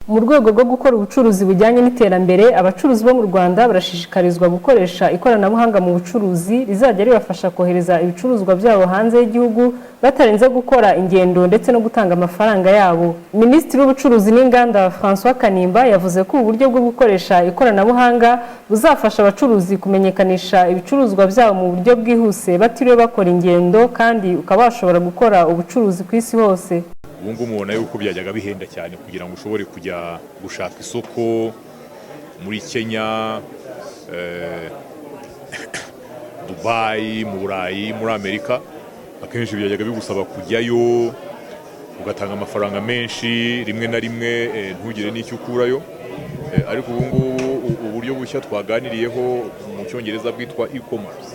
Mu rwego rwo gukora ubucuruzi bujyanye n'iterambere, abacuruzi bo mu Rwanda barashishikarizwa gukoresha ikoranabuhanga mu bucuruzi rizajya ribafasha kohereza ibicuruzwa byabo hanze y'igihugu batarinze gukora ingendo ndetse no gutanga amafaranga yabo. Minisitiri w'Ubucuruzi n'Inganda, François Kanimba, yavuze ko ubu buryo bwo gukoresha ikoranabuhanga buzafasha abacuruzi kumenyekanisha ibicuruzwa byabo mu buryo bwihuse batiriwe bakora ingendo, kandi ukaba washobora gukora ubucuruzi ku isi hose. Ubu ngubu mubona yuko byajyaga bihenda cyane kugira ngo ushobore kujya gushaka isoko muri Kenya, Dubayi, mu Burayi, muri Amerika. Akenshi byajyaga bigusaba kujyayo ugatanga amafaranga menshi, rimwe na rimwe ntugire n'icyo ukurayo. Ariko ubu ngubu uburyo bushya twaganiriyeho mu Cyongereza bwitwa e-commerce,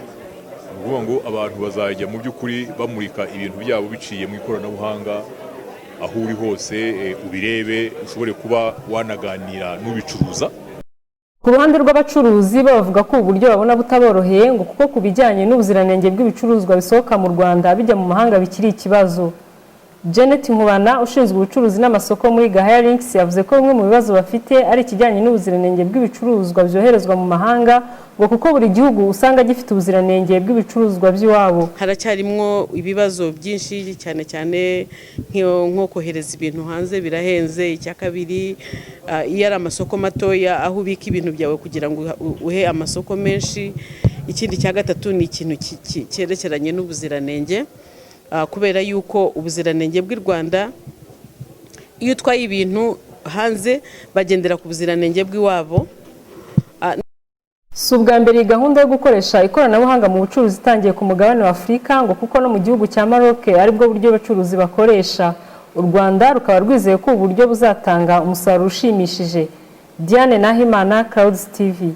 ni ukuvuga ngo abantu bazajya mu by'ukuri bamurika ibintu byabo biciye mu ikoranabuhanga, aho uri hose ubirebe, ushobore kuba wanaganira n'ubicuruza. Ku ruhande rw'abacuruzi bo, bavuga ko ubu buryo babona butaboroheye, ngo kuko ku bijyanye n'ubuziranenge bw'ibicuruzwa bisohoka mu Rwanda bijya mu mahanga bikiri ikibazo. Janet Nkubana, ushinzwe ubucuruzi n'amasoko muri Gahaya Links, yavuze ko bimwe mu bibazo bafite ari ikijyanye n'ubuziranenge bw'ibicuruzwa byoherezwa mu mahanga, ngo kuko buri gihugu usanga gifite ubuziranenge bw'ibicuruzwa by'iwabo. Haracyarimwo ibibazo byinshi, cyane cyane nko kohereza ibintu hanze birahenze. Icya kabiri, iyo ari amasoko matoya, aho ubika ibintu byawe kugira ngo uhe amasoko menshi. Ikindi cya gatatu ni ikintu cyerekeranye n'ubuziranenge, kubera yuko ubuziranenge bw'i Rwanda, iyo utwaye ibintu hanze bagendera ku buziranenge bw'iwabo. Si ubwa mbere iyi gahunda yo gukoresha ikoranabuhanga mu bucuruzi itangiye ku mugabane wa Afurika, ngo kuko no mu gihugu cya Maroc aribwo buryo abacuruzi bakoresha. U Rwanda rukaba rwizeye ko ubu buryo buzatanga umusaruro ushimishije. Diane Nahimana, Clouds TV.